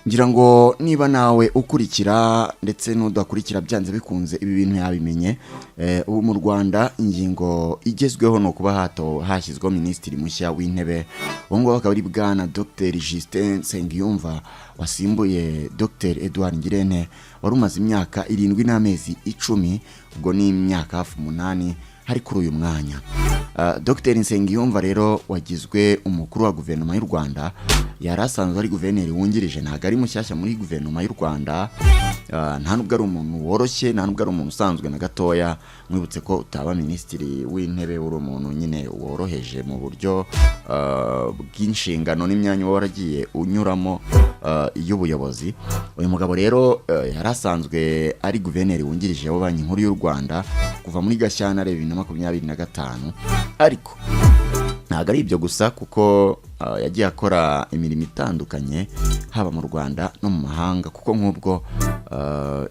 Ngira ngo niba nawe ukurikira ndetse n'udakurikira, byanze bikunze ibi bintu yabimenye. Ubu mu Rwanda ingingo igezweho ni ukuba hato hashyizweho minisitiri mushya w'intebe. Uwo nguwo akaba ari bwana Dr Justin Nsengiyumva, wasimbuye Dr Edouard Ngirente wari umaze imyaka 7 n'amezi 10, ubwo ni imyaka hafi 8 hari kuri uyu mwanya. Dr Nsengiyumva rero wagizwe umukuru wa guverinoma y'u Rwanda yari asanzwe ari guverineri wungirije. Ntabwo ari mushyashya muri guverinoma y'u Rwanda. Nta nubwo ari umuntu woroshye, nta nubwo ari umuntu usanzwe na gatoya. Mwibutse ko utaba minisitiri w'intebe uri umuntu nyine woroheje mu buryo bw'inshingano n'imyanya uba waragiye unyuramo y'ubuyobozi. Uyu mugabo rero yari asanzwe ari guverineri wungirije wa Banki Nkuru y'u Rwanda kuva muri Gashyantare 2025. Ariko ntabwo ari ibyo gusa, kuko yagiye akora imirimo itandukanye haba mu Rwanda no mu mahanga, kuko nk'ubwo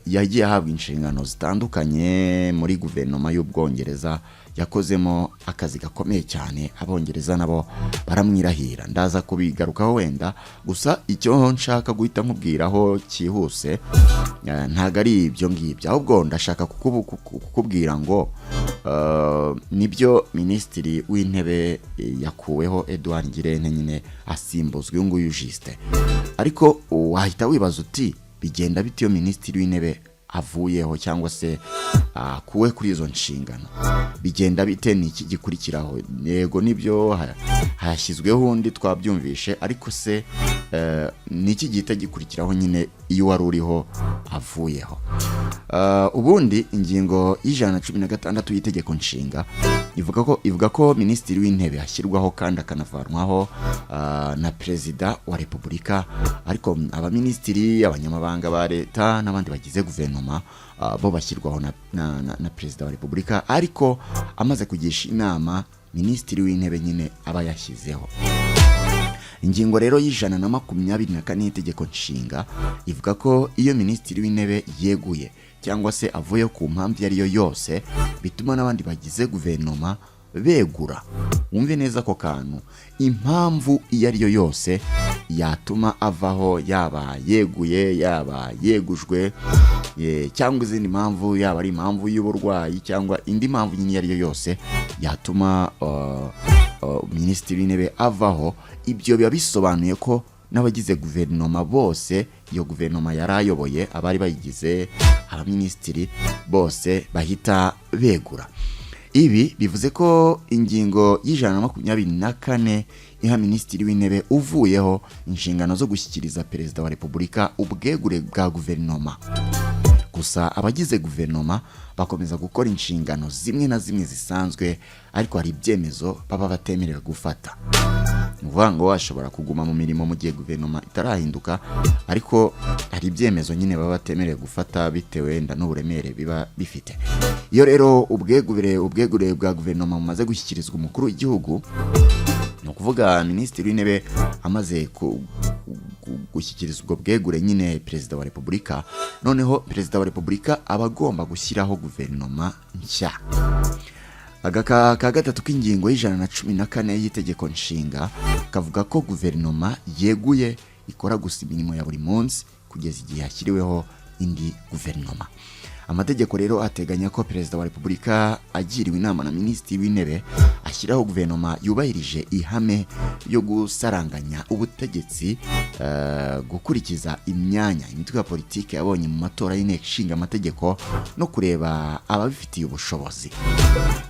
yagiye ahabwa inshingano zitandukanye muri guverinoma y'Ubwongereza. Yakozemo akazi gakomeye cyane, Abongereza nabo baramwirahira. Ndaza kubigarukaho wenda. Gusa icyo nshaka guhita nkubwiraho cyihuse ntabwo ari ibyo ngibyo, ahubwo ndashaka kukubwira ngo nibyo, minisitiri w'intebe yakuweho Edouard Ngirente nyine, asimbuzwa uyu nguyu Justin. Ariko wahita wibaza uti: "Bigenda bite iyo minisitiri w'intebe avuyeho cyangwa se akuwe kuri izo nshingano? Bigenda bite? Ni iki gikurikiraho?" Yego, nibyo, hashyizweho undi, twabyumvishe. Ariko se ni iki gihita gikurikiraho nyine iyo wari uriho avuyeho? Ubundi ingingo ya 116 y'itegeko nshinga ivuga ko minisitiri w'intebe ashyirwaho kandi akanavanwaho na perezida wa repubulika, ariko abaminisitiri, abanyamabanga ba leta n'abandi bagize guverinoma bo bashyirwaho na perezida wa repubulika, ariko amaze kugisha inama minisitiri w'intebe nyine aba yashyizeho. Ingingo rero ya 124 y'itegeko nshinga ivuga ko iyo minisitiri w'intebe yeguye cyangwa se avuye ku mpamvu iyo ari yo yose, bituma n'abandi bagize guverinoma begura. Wumve neza ako kantu: impamvu iyo ari yo yose yatuma avaho, yaba yeguye, yaba yegujwe, cyangwa izindi mpamvu, yaba ari impamvu y'uburwayi cyangwa indi mpamvu nyine iyo ari yo yose yatuma minisitiri w'intebe avaho, ibyo biba bisobanuye ko n'abagize guverinoma bose, iyo guverinoma yari ayoboye, abari bayigize, abaminisitiri bose bahita begura. Ibi bivuze ko ingingo ya 124 iha minisitiri w'intebe uvuyeho inshingano zo gushyikiriza perezida wa repubulika ubwegure bwa guverinoma. Gusa abagize guverinoma bakomeza gukora inshingano zimwe na zimwe zisanzwe, ariko hari ibyemezo baba batemerewe gufata. Ni ukuvuga ngo ashobora kuguma mu mirimo mu gihe guverinoma itarahinduka, ariko hari ibyemezo nyine baba batemerewe gufata bitewe wenda n'uburemere biba bifite. Iyo rero ubwegure bwa guverinoma bumaze gushyikirizwa umukuru w'igihugu, ni ukuvuga minisitiri w'intebe amaze gushyikiriza ubwo bwegure nyine perezida wa repubulika, noneho perezida wa repubulika aba agomba gushyiraho guverinoma nshya. Agaka ka gatatu k'ingingo ya 114 y'itegeko nshinga kavuga ko guverinoma yeguye ikora gusa imirimo ya buri munsi kugeza igihe hashyiriweho indi guverinoma. Amategeko rero ateganya ko perezida wa repubulika agiriwe inama na minisitiri w'intebe ashyiraho guverinoma yubahirije ihame ryo gusaranganya ubutegetsi, gukurikiza imyanya imitwe ya politiki yabonye mu matora y'inteko ishinga amategeko no kureba ababifitiye ubushobozi.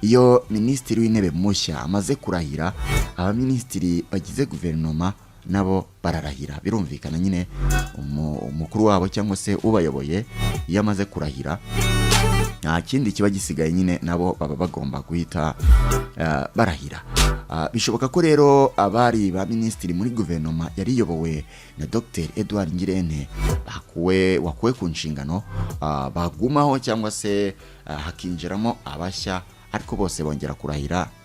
Iyo minisitiri w'intebe mushya amaze kurahira, abaminisitiri bagize guverinoma nabo bararahira. Birumvikana nyine, umukuru wabo cyangwa se ubayoboye iyo amaze kurahira, nta kindi kiba gisigaye nyine, nabo baba bagomba guhita barahira. Bishoboka ko rero abari ba minisitiri muri guverinoma yari iyobowe na Dr Edouard Ngirente wakuwe ku nshingano bagumaho cyangwa se hakinjiramo abashya, ariko bose bongera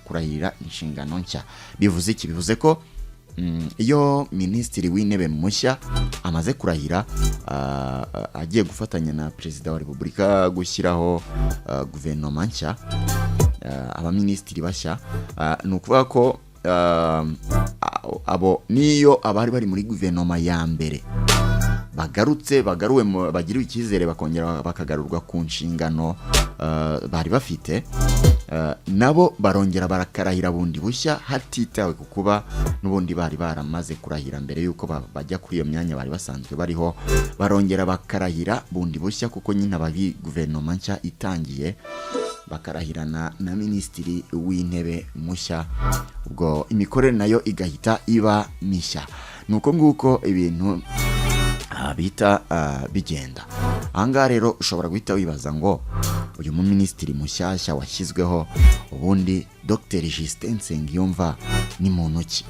kurahirira inshingano nshya. Bivuze iki? Bivuze ko iyo minisitiri w'intebe mushya amaze kurahira, agiye gufatanya na perezida wa repubulika gushyiraho guverinoma nshya, abaminisitiri bashya, ni ukuvuga ko abo niyo abari bari muri guverinoma ya mbere. Bagarutse, bagaruwe, bagiriwe icyizere, bakongera bakagarurwa ku nshingano bari bafite, nabo barongera barakarahira bundi bushya, hatitawe ku kuba n'ubundi bari baramaze kurahira mbere y'uko bajya kuri iyo myanya bari basanzwe bariho. Barongera bakarahira bundi bushya kuko nyine abari guverinoma nshya itangiye, bakarahirana na Minisitiri w'Intebe mushya, ubwo imikorere nayo igahita iba mishya. Ni uko nguko ibintu bihita bigenda. Ahangaha rero ushobora guhita wibaza ngo uyu muminisitiri mushyashya washyizweho ubundi, Dr Justin Nsengiyumva, ni muntu ki?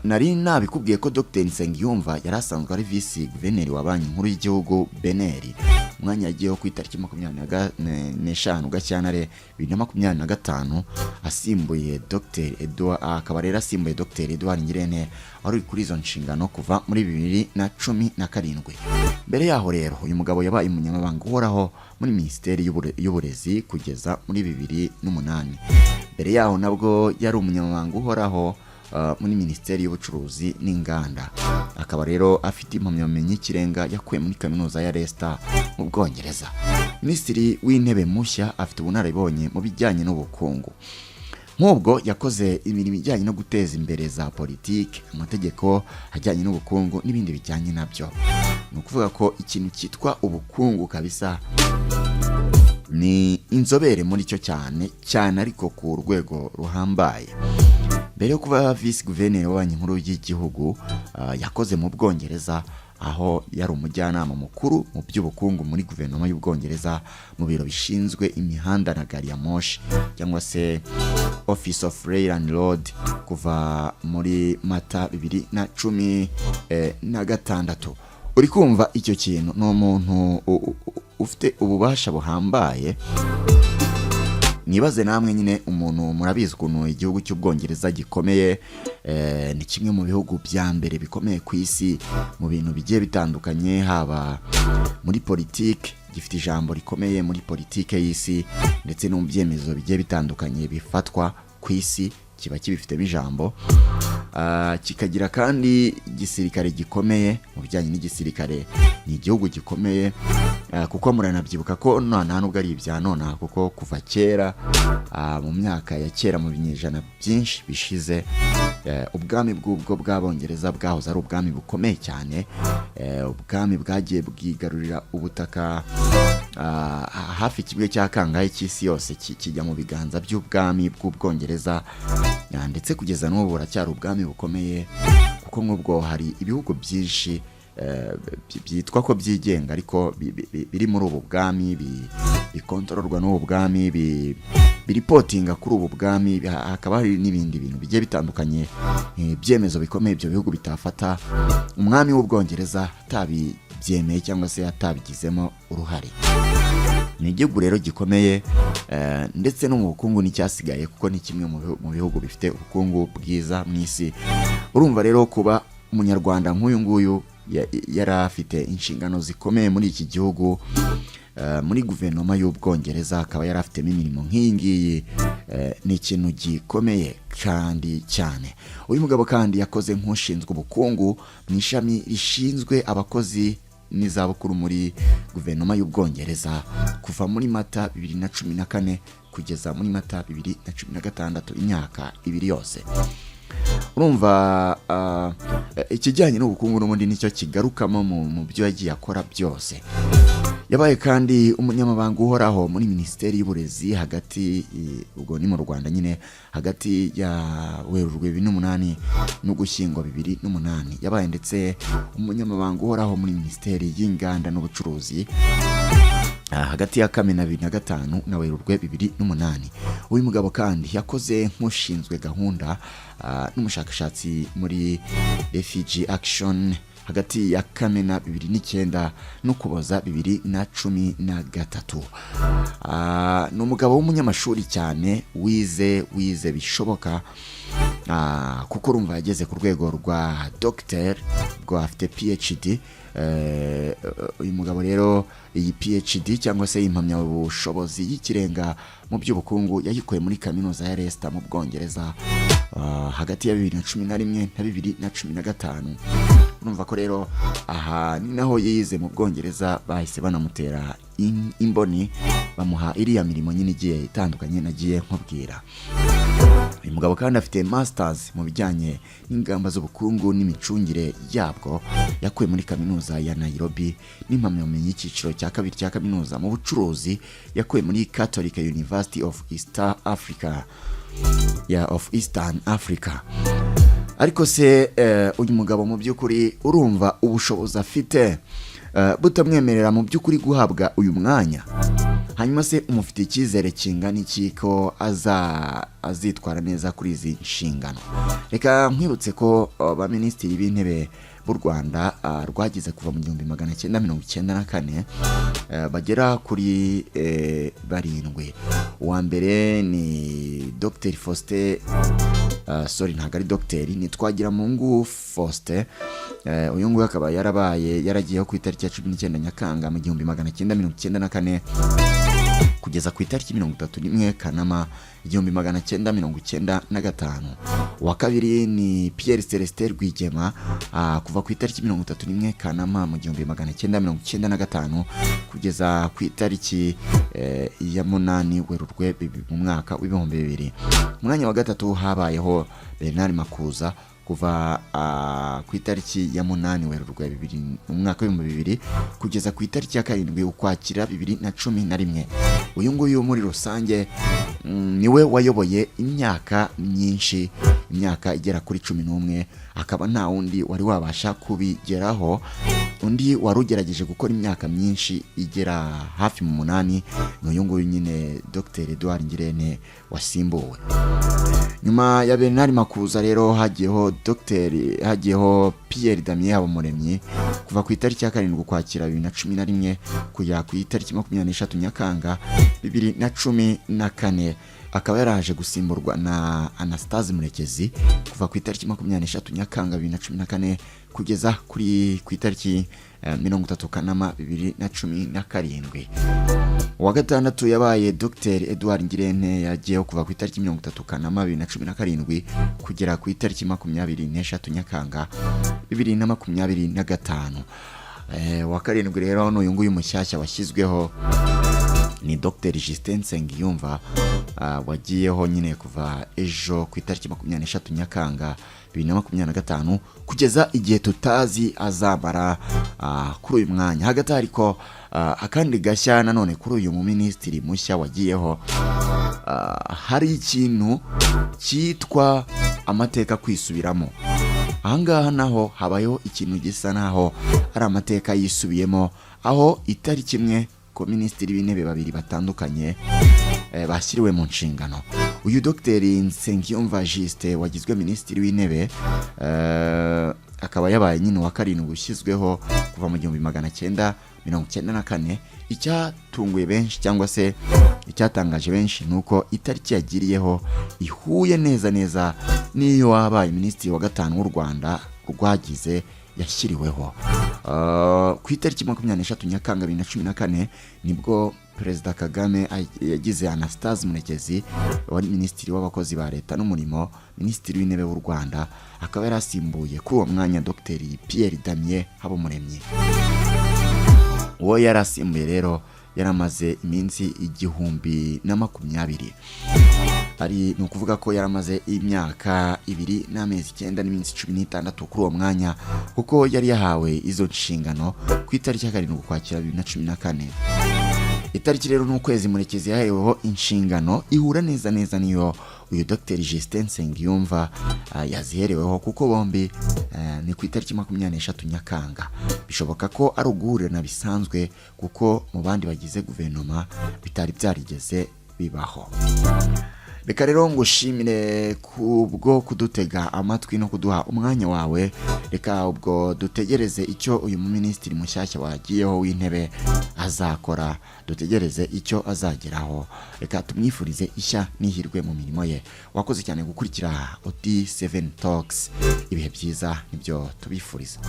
Nari nabikubwiye ko Dr Nsengiyumva yari asanzwe ari visi guverineri wa Banki Nkuru y'Igihugu, BNR, umwanya yagiyeho ku itariki 25 Gashyantare 2025, asimbuye Dr Edouard, akaba rero asimbuye Dr Edouard Ngirente wari uri kuri izo nshingano kuva muri 2017. Mbere yaho rero uyu mugabo yabaye umunyamabanga uhoraho muri Minisiteri y'Uburezi kugeza muri 2008. Mbere yaho nabwo yari umunyamabanga uhoraho muri Minisiteri y'Ubucuruzi n'Inganda. Akaba rero afite impamyabumenyi y'ikirenga yakuye muri Kaminuza ya Leicester mu Bwongereza. Minisitiri w'Intebe mushya afite ubunararibonye mu bijyanye n'ubukungu, nk'ubwo yakoze imirimo ijyanye no guteza imbere za politiki, amategeko ajyanye n'ubukungu n'ibindi bijyanye nabyo. Ni ukuvuga ko ikintu cyitwa ubukungu kabisa ni inzobere muri cyo cyane cyane, ariko ku rwego ruhambaye. Mbere yo kuba visi guverineri wa Banki Nkuru y'Igihugu, yakoze mu Bwongereza, aho yari umujyanama mukuru mu by'ubukungu muri guverinoma y'Ubwongereza, mu biro bishinzwe imihanda na gari ya moshi, cyangwa se Office of Rail and Road, kuva muri Mata 2016. Uri kumva icyo kintu, ni umuntu ufite ububasha buhambaye. Mwibaze namwe nyine umuntu, murabizi ukuntu igihugu cy'Ubwongereza gikomeye, ni kimwe mu bihugu bya mbere bikomeye ku isi mu bintu bigiye bitandukanye, haba muri politiki, gifite ijambo rikomeye muri politiki y'isi, ndetse no mu byemezo bigiye bitandukanye bifatwa ku isi kiba kibifitemo ijambo. Kikagira kandi igisirikare gikomeye. Mu bijyanye n'igisirikare ni igihugu gikomeye, kuko muranabyibuka ko nta nubwo ari ibya nonaha, kuko kuva kera, mu myaka ya kera, mu binyejana byinshi bishize, ubwami bw'ubwo bw'Abongereza bwahoze ari ubwami bukomeye cyane, ubwami bwagiye bwigarurira ubutaka hafi kimwe cya kangahe cy'isi yose, kijya mu biganza by'ubwami bw'Ubwongereza, ndetse kugeza n'ubu buracyari ubwami bukomeye, kuko nk'ubwo hari ibihugu byinshi byitwa ko byigenga ariko biri muri ubu bwami, bikontororwa n'ubu bwami, biripotinga kuri ubu bwami. Hakaba hari n'ibindi bintu bigiye bitandukanye, ibyemezo bikomeye ibyo bihugu bitafata umwami w'Ubwongereza atabibyemeye cyangwa se atabigizemo uruhare. Ni igihugu rero gikomeye, ndetse no mu bukungu nticyasigaye, kuko ni kimwe mu bihugu bifite ubukungu bwiza mu isi. Urumva rero kuba Umunyarwanda nk'uyu nguyu yari afite inshingano zikomeye muri iki gihugu, muri guverinoma y'Ubwongereza, akaba yari afitemo imirimo nk'iyi ngiyi, ni ikintu gikomeye kandi cyane. Uyu mugabo kandi yakoze nk'ushinzwe ubukungu mu ishami rishinzwe abakozi n'izabukuru muri guverinoma y'Ubwongereza kuva muri Mata 2014 kugeza muri Mata 2016, imyaka 2 yose. Urumva ikijyanye n'ubukungu n'ubundi nicyo kigarukamo mu byo yagiye akora byose. Yabaye kandi umunyamabanga uhoraho muri Minisiteri y'Uburezi hagati, ubwo ni mu Rwanda nyine, hagati ya Werurwe 2008 n'Ugushyingo 2008. Yabaye ndetse umunyamabanga uhoraho muri Minisiteri y'Inganda n'Ubucuruzi hagati ya Kamena 2005 na Werurwe 2008. Uyu mugabo kandi yakoze nk'ushinzwe gahunda n'umushakashatsi muri Refugee Action hagati ya Kamena 2009 n'Ukuboza 2013. Ni umugabo w'umunyamashuri cyane, wize, wize bishoboka, kuko urumva yageze ku rwego rwa docteur, ubwo afite PhD. Uyu mugabo rero iyi PhD cyangwa se impamyabushobozi y'ikirenga mu by'ubukungu yayikuye muri Kaminuza ya Leicester mu Bwongereza, hagati ya 2011 na 2015. Urumva ko rero aha ni naho yize mu Bwongereza, bahise banamutera imboni, bamuha iriya mirimo nyine igiye itandukanye nagiye nkubwira. Uyu mugabo kandi afite masters mu bijyanye n'ingamba z'ubukungu n'imicungire yabwo yakuye muri Kaminuza ya Nairobi, n'impamyabumenyi y'icyiciro cya kabiri cya kaminuza mu bucuruzi yakuye muri Catholic University of East Africa ya of Eastern Africa. Ariko se uyu mugabo mu by'ukuri urumva ubushobozi afite butamwemerera mu by'ukuri guhabwa uyu mwanya? Hanyuma se umufitiye icyizere kingana iki ko azitwara neza kuri izi nshingano? Reka nkwibutse ko ba minisitiri b'intebe b'u Rwanda rwagize kuva mu 1994 bagera kuri barindwi. Uwa mbere ni Dr Faustin, sorry, ntabwo ari dogiteri, ni Twagiramungu Faustin. Uyu nguyu akaba yarabaye yaragiyeho ku itariki ya 19 Nyakanga mu 1994 kugeza ku itariki 31 Kanama 1995. Uwa kabiri ni Pierre Celestin Rwigema, kuva ku itariki 31 Kanama mu 1995 kugeza ku itariki ya 8 Werurwe mu mwaka w'2000. Mu mwanya wa gatatu habayeho Bernard Makuza, kuva ku itariki ya 8 Werurwe mu mwaka w'2000 kugeza ku itariki ya 7 Ukwakira 2011. Uyu nguyu muri rusange niwe wayoboye imyaka myinshi, imyaka igera kuri 11, akaba nta wundi wari wabasha kubigeraho. Undi wari ugerageje gukora imyaka myinshi igera hafi mu 8 ni uyu nguyu nyine, Dr Edouard Ngirente wasimbuwe. Nyuma ya Bernard Makuza rero hagiyeho Dr hagiyeho Pierre Damien Habumuremyi, kuva ku itariki ya 7 Ukwakira 2011 kugera ku itariki 23 Nyakanga 2014, akaba yaraje gusimburwa na Anastase Murekezi kuva ku itariki 23 Nyakanga 2014 kugeza ku itariki 30 Kanama 2017. Uwa gatandatu yabaye Dr Edouard Ngirente, yagiyeho kuva ku itariki 30 Kanama 2017 kugera ku itariki 23 Nyakanga 2025. Uwa karindwi rero ni uyu nguyu mushyashya washyizweho, ni Dr Justin Nsengiyumva, wagiyeho nyine kuva ejo ku itariki 23 Nyakanga 2025 kugeza igihe tutazi azamara kuri uyu mwanya. Hagati ariko akandi gashya nanone kuri uyu muminisitiri mushya wagiyeho, hari ikintu cyitwa amateka kwisubiramo. Ahangaha naho habayeho ikintu gisa naho ari amateka yisubiyemo, aho itariki imwe ko minisitiri w'intebe babiri batandukanye bashyiriwe mu nshingano. Uyu Dogiteri Nsengiyumva Justin wagizwe minisitiri w'intebe, akaba yabaye nyine uwa karindwi ushyizweho kuva mu 1994. Icyatunguye benshi cyangwa se icyatangaje benshi ni uko itariki yagiriyeho ihuye neza neza n'iyo wabaye minisitiri wa gatanu w'u Rwanda rwagize yashyiriweho. Ku itariki 23 Nyakanga 2014 nibwo Perezida Kagame yagize Anastase Murekezi wari minisitiri w'abakozi ba leta n'umurimo minisitiri w'intebe w'u Rwanda, akaba yarasimbuye kuri uwo mwanya Dr Pierre Damien Habumuremyi. Uwo yari asimbuye rero yaramaze iminsi 1020, ari ni ukuvuga ko yaramaze imyaka 2 n'amezi 9 n'iminsi 16 kuri uwo mwanya, kuko yari yahawe izo nshingano ku itariki ya 7 Ukwakira 2014. Itariki rero n'ukwezi Murekezi yahereweho inshingano ihura neza neza niyo uyu Dr Justin Nsengiyumva yazihereweho, kuko bombi ni ku itariki 23 Nyakanga. Bishoboka ko ari uguhurirana bisanzwe, kuko mu bandi bagize guverinoma bitari byarigeze bibaho. Reka rero ngushimire kubwo kudutega amatwi no kuduha umwanya wawe. Reka ubwo dutegereze icyo uyu muminisitiri mushyashya wagiyeho w'intebe azakora, dutegereze icyo azageraho. Reka tumwifurize ishya n'ihirwe mu mirimo ye. Wakoze cyane gukurikira Odi 7 Talks. Ibihe byiza nibyo tubifuriza.